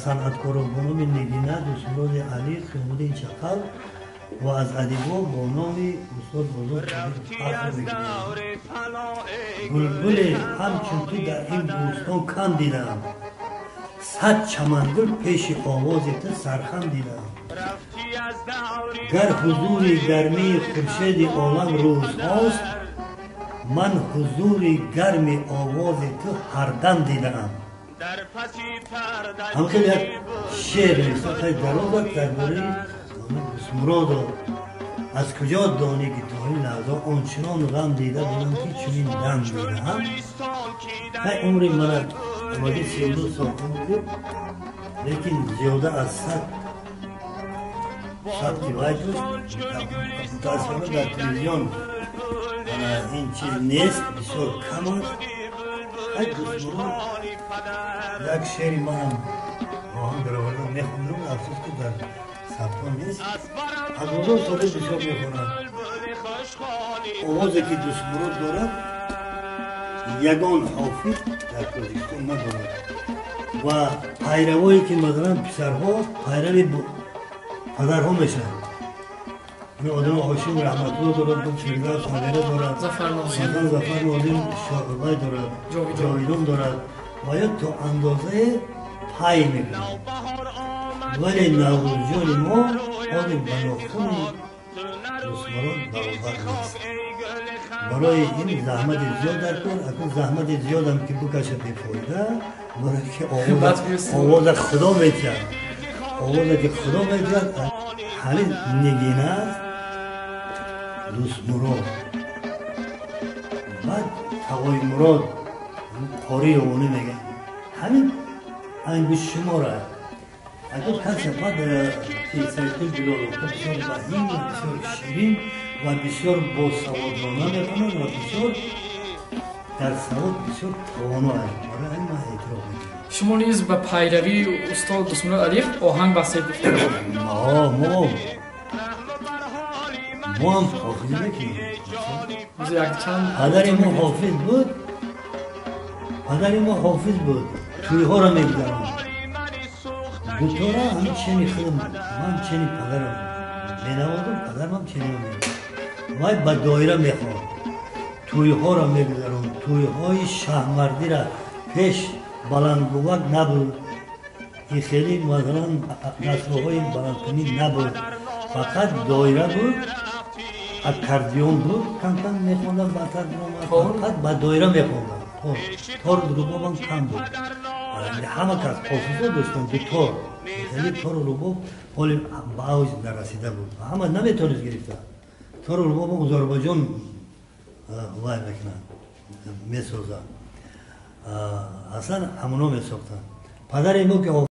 санъаткорон бо номи Нигина, Дӯстмуроди Алӣ, Қиёмуддин Чақал ва аз адибо бо номи устод Озод фахр мекунем. Булбуле ҳамчун ту дар ин бӯстон кам дидам, сад чамангул пеши овози ту сархам дидам. Гар ҳузури гармии хуршеди олам рӯзҳост, ман ҳузури гарми овози ту ҳардам дидаам. Ҳам хеле як шеър нависта, хеле дароз аст, дар бораи Дӯстмуродо. Аз куҷо донӣ, ки то ин лаҳза ончунон ғам дида будам, ки чунин дам дидаам? Хай, умри мана омади 32 сол умр буд, лекин зиёда аз 100 сабти вай дошт. Мутаассифона, дар телевизион ин чиз нест, бисёр кам аст. Хай, Дӯстмурод як шеъри манам оҳанг даровардам, мехондам, афсӯс, ки дар сабтон нест. Аз Озод Собир бисёр мехонам. Овозе ки Дӯстмурод дорад, ягон ҳофиз дар Тоҷикистон надорад. Ва пайравое ки, масалан, писарҳо пайрави падарҳо мешаванд. Одами Ҳошим Раҳматулло дорад, Фирдавс Ҳамира дорад, масалан, Зафар Нозим Шоҳбай дорад, Ҷовидон дорад ва ё то андозае пай мекунад. Вале Наврӯзҷони мо ҳозир ба нохуни Дӯстмурод баробар нест. Барои ин заҳмати зиёд дар кор. Акун заҳмати зиёдам ки бикаша, бефоида, барои ки овоза Худо метиҳад, овозе ки Худо метиҳад, ҳамин Нигина аст, Дӯстмурод, баъд Тағои Мурод, Қори Ёвонӣ мегӯянд, ҳамин ангуштшумор аст. Агар касе баъд Саидқул Билолов бисёр баҳим ва бисёр ширин ва бисёр босаводона мехонад ва бисёр дар савод бисёр тавоно аст. Барои ҳамин ман эътироф мекунам. Шумо низ ба пайравии устод Дӯстмурод Алиев оҳанг бастед? Мо ҳам ҳофизӣ мекунем. Падари мо ҳофиз буд, падари мо ҳофиз буд, тӯйҳоро мегузаронд. Дутора ҳамин чени худам, ман чени падарам менавозам, падарам чени мемавозад. Вай ба доира мехонд, тӯйҳоро мегузаронд, тӯйҳои шаҳмардира. Пеш баландгувак набуд, ин хеле, масалан, дастгоҳҳои баландкунӣ набуд, фақат доира буд, аккордеон буд, кам-кам мехондам, баъдтар фақат ба доира мехондам. Тору рубобам кам буд. Ҳама кас ҳофизо доштанд дутор, хеле тору рубоб ҳоли ба авҷ нарасида буд, ҳама наметавонист гирифта. Тору рубоб Озарбойҷон вай мекунанд, месозанд, аслан ҳамоно месохтанд. Падари мо ки